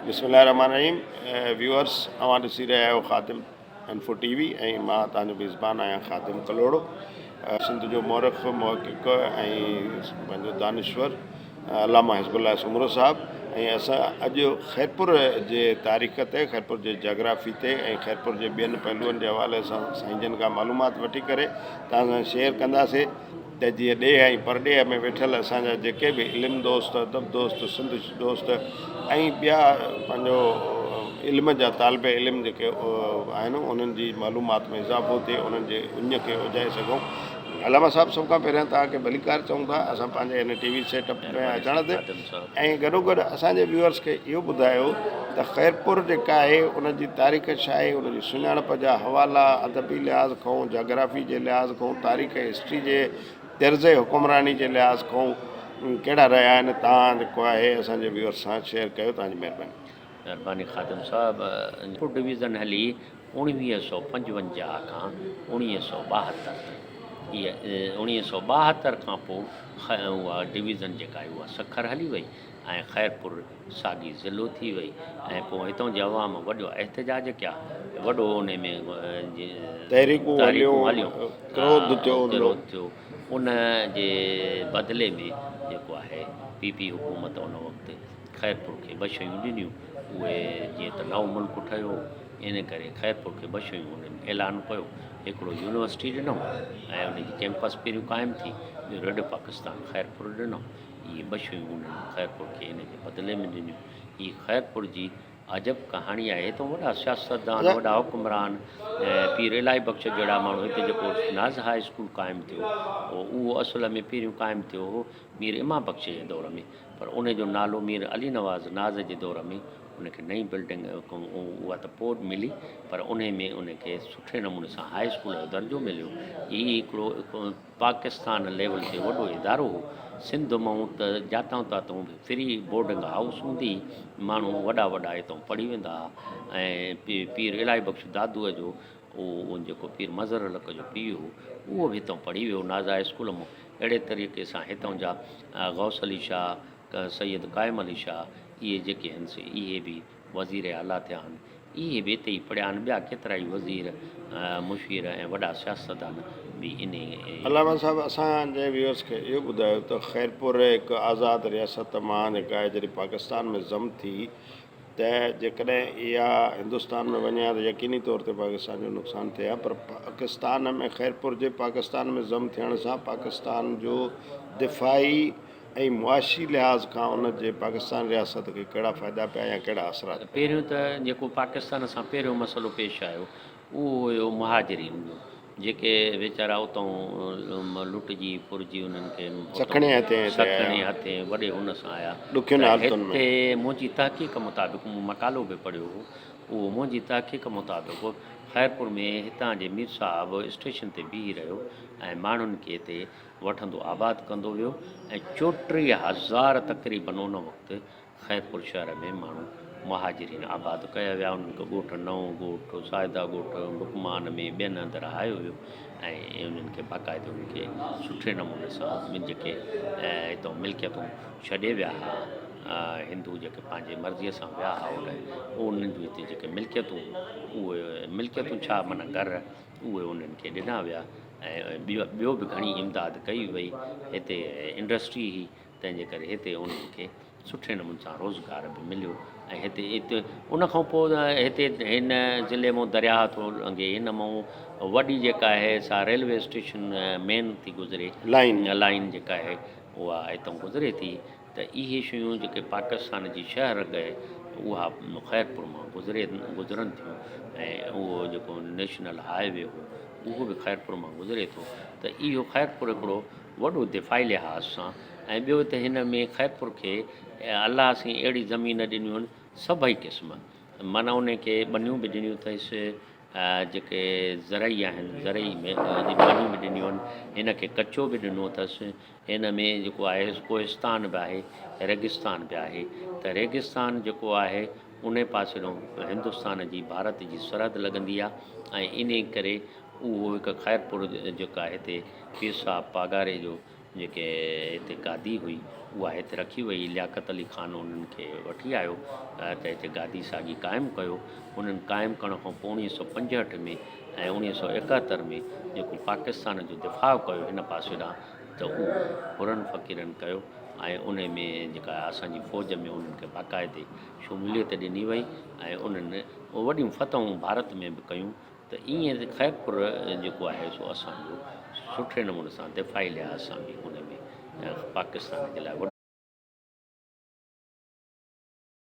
بسم الله الرحمٰن الرحيم ويورس اوهان ڏسي رهيا آهيو خادم انفو ٽي وي ۽ مان توهان جو ميزبان آهيان خادم ڪلهوڙو سنڌ جو مورخ محقق ۽ پنهنجو دانشور علامه حزب الله سومرو صاحب ۽ اسان اڄ خيرپور جي تاريخ تي خيرپور جي جاگرافي تي ۽ خيرپور جي ٻين پهلوئن جي حوالي سان سائين جن کان معلومات وٺي ڪري توهان سان شيئر ڪنداسي ته جيئن ڏيهه ۽ پرڏيهه ۾ ويٺل اسان جا جيڪي به علم دوست، ادب دوست، سنڌ دوست ۽ ٻيا پنهنجو علم جا طالب علم جيڪي آهن انهن جي معلومات ۾ اضافو ٿئي انهن جي اڃ کي اجهائي سگهون. علامه صاحب سڀ کان پهريان توهان کي ڀليڪار چئون ٿا اسان پنهنجي هن ٽي وي سيٽ اپ ۾ اچڻ تي ۽ گڏوگڏ اسان جي ويوئرس کي اهو ٻڌايو ته خيرپور جيڪا آهي ان جي تاريخ ڇا آهي ان جي سڃاڻپ جا حوالا ادبي لحاظ کان جاگرافي جي لحاظ کان تاريخ ۽ هسٽري جي طرز حڪمراني جي لحاظ کان ڪهڙا رهيا آهن توهان جيڪو آهي اسان جي ويوئرس سان شيئر ڪيو توهان جي مهرباني. مهرباني خادم صاحب. خيرپور ڊويزن هلي 1955 کان 1972 تائين. هيء 1972 کان پوء اها ڊويزن جيڪا آهي اها سکر هلي وئي ۽ خيرپور ساڳي ضلعو ٿي وئي ۽ پوء هتان جي عوام وڏو احتجاج ڪيا وڏو ان ۾ تحريڪون هليون ڪروڌ ٿيو ڪروڌ ٿيو ان جي بدلي ۾ جيڪو آهي پي پي حڪومت ان وقت خيرپور کي ٻه شيون ڏنيون اهي جيئن ته نئون ملڪ ٺهيو ان ڪري خيرپور کي ٻه شيون انهن اعلان ڪيو هڪڙو يونيورسٽي ڏنو ۽ ان جي ڪيمپس پهريون قائم ٿي ٻيو ريڊيو پاڪستان خيرپور ڏنو اهي ٻه شيون انهن خيرپور کي ان جي بدلي ۾ ڏنيون. هي خيرپور جي عجب ڪهاڻي آهي. هتان وڏا سياستدان، وڏا حڪمران ۽ پير الاهي بخش جهڙا ماڻهو هتي جيڪو ناز هاء اسڪول قائم ٿيو اهو اصل ۾ پهريون قائم ٿيو هو مير امام بخش جي دور ۾ پر ان جو نالو مير علي نواز ناز جي دور ۾ ان کي نئين بلڊنگ اها ته پوء ملي پر انهي ۾ ان کي سٺي نموني سان هاء اسڪول جو درجو مليو. هي هڪڙو پاڪستان ليول تي وڏو ادارو هو. سنڌ مئون ته جاتان تاتئون به فري بورڊنگ هائوس هوندي هئي. ماڻهو وڏا وڏا هتئون پڙهي ويندا ها ۽ پير الاهي بخش دادوء جو اهو جيڪو پير مظهر الحق جو پيء هو اهو به هتئون پڙهي ويو ناز هاء اسڪول مون. اهڙي طريقي سان هتئون جا غوث علي شاهه، سيد قائم علي شاهه اهي جيڪي هن سي اهي به وزير اعليٰ ٿيا آهن. اهي به اتي ئي پڙهيا آهن. ٻيا ڪيترائي وزير، مشير ۽ وڏا سياستدان به انهي. علامه صاحب اسان جي ويورس کي اهو ٻڌايو ته خيرپور هڪ آزاد رياست مان جيڪا آهي جڏهن پاڪستان ۾ ضم ٿي ته جيڪڏهن اها هندستان ۾ وڃي ها ته يقيني طور تي پاڪستان جو نقصان ٿئي ها پر پاڪستان ۾ خيرپور جي پاڪستان ۾ ضم ٿيڻ سان پاڪستان جو دفاعي ۽ معاشي لحاظ کان ان جي پاڪستان رياست کي ڪهڙا فائدا پيا يا ڪهڙا اثرات پيا؟ پهريون ته جيڪو پاڪستان سان پهريون مسئلو پيش آيو اهو هيو مهاجرين جو جيڪي ويچارا اتان لٽجي ڦرجي انهن کي سکڻي هٿين هتي آيا. سکڻي هٿين وڏي هن سان آيا ڏکين ته حالتن ۾. هتي منهنجي تحقيق مطابق مون مقالو به پڙهيو هو اهو منهنجي تحقيق مطابق خيرپور ۾ هتان جي مير صاحب اسٽيشن تي بيهي رهيو ۽ ماڻهن کي هتي وٺندو آباد ڪندو ويو ۽ 34,000 تقريبن ان وقت خيرپور شهر ۾ ماڻهو مهاجرين آباد ڪيا ويا انهن کي ڳوٺ نئون ڳوٺ، سائده ڳوٺ، لقمان ۾ ٻين هنڌ رهايو ويو ۽ انهن کي باقاعدي انهن کي سٺي نموني سان جيڪي هتان ملڪيتون ڇڏي ويا ها هندو جيڪي پنهنجي مرضيء سان ويا ها اوڏانهن انهن جون هتي جيڪي ملڪيتون اهي ملڪيتون ڇا معنيٰ گهر اهي انهن کي ڏنا ويا ۽ ٻيو به گهڻي امداد ڪئي وئي هتي انڊسٽري هئي تنهن جي ڪري هتي انهن کي سٺي نموني سان روزگار به مليو ۽ هتي هتي ان کان پوء هتي هن ضلعي مون درياهه ٿو لنگهي هن مون وڏي جيڪا آهي سا ريلوي اسٽيشن مين ٿي گذري لائين لائين جيڪا آهي اها هتان گذري ٿي ته اهي شيون جيڪي پاڪستان جي شهه رڳ آهي اها خيرپور مان گذري گذرن ٿيون ۽ اهو جيڪو نيشنل هاء وي هو اهو به خيرپور مان گذري ٿو ته اهو خيرپور هڪڙو وڏو دفاعي لحاظ سان ۽ ٻيو ته هن ۾ خيرپور کي الله سائين اهڙي زمين ڏنيون آهن سڀئي قسم معنيٰ ان کي ٻنيون به ڏنيون اٿس جيڪي زرعي آهن زرعي ۾ ٻنيون به ڏنيون آهن هن کي ڪچو به ڏنو اٿس هن ۾ جيڪو آهي ڪوهستان به آهي ريگستان به آهي ته ريگستان جيڪو آهي انهي پاسي ڏانهن هندستان جي ڀارت جي سرحد لڳندي آهي ۽ انهي ڪري اهو هڪ خيرپور جيڪا هتي پير صاحب پاڳاري جو جيڪي هتي گادي هئي اها هت رکي وئي. لياقت علي خان انهن کي وٺي آيو ته هتي گادي ساڳي قائم ڪيو. انهن قائم ڪرڻ کان پوء 1965 ۾ ۽ 1971 ۾ جيڪو پاڪستان جو دفاع ڪيو هن پاسي ڏانهن ته اهو حرن فقيرن ڪيو ۽ انهي ۾ جيڪا اسان جي فوج ۾ انهن کي باقاعدي شموليت ڏني وئي ۽ انهن وڏيون فتحون ڀارت ۾ به ڪيون ته ائين خيرپور جيڪو آهي سو اسان جو سٺي نموني سان دفاعي لحاظ سان به ان ۾ پاڪستان جي لاء وڏو.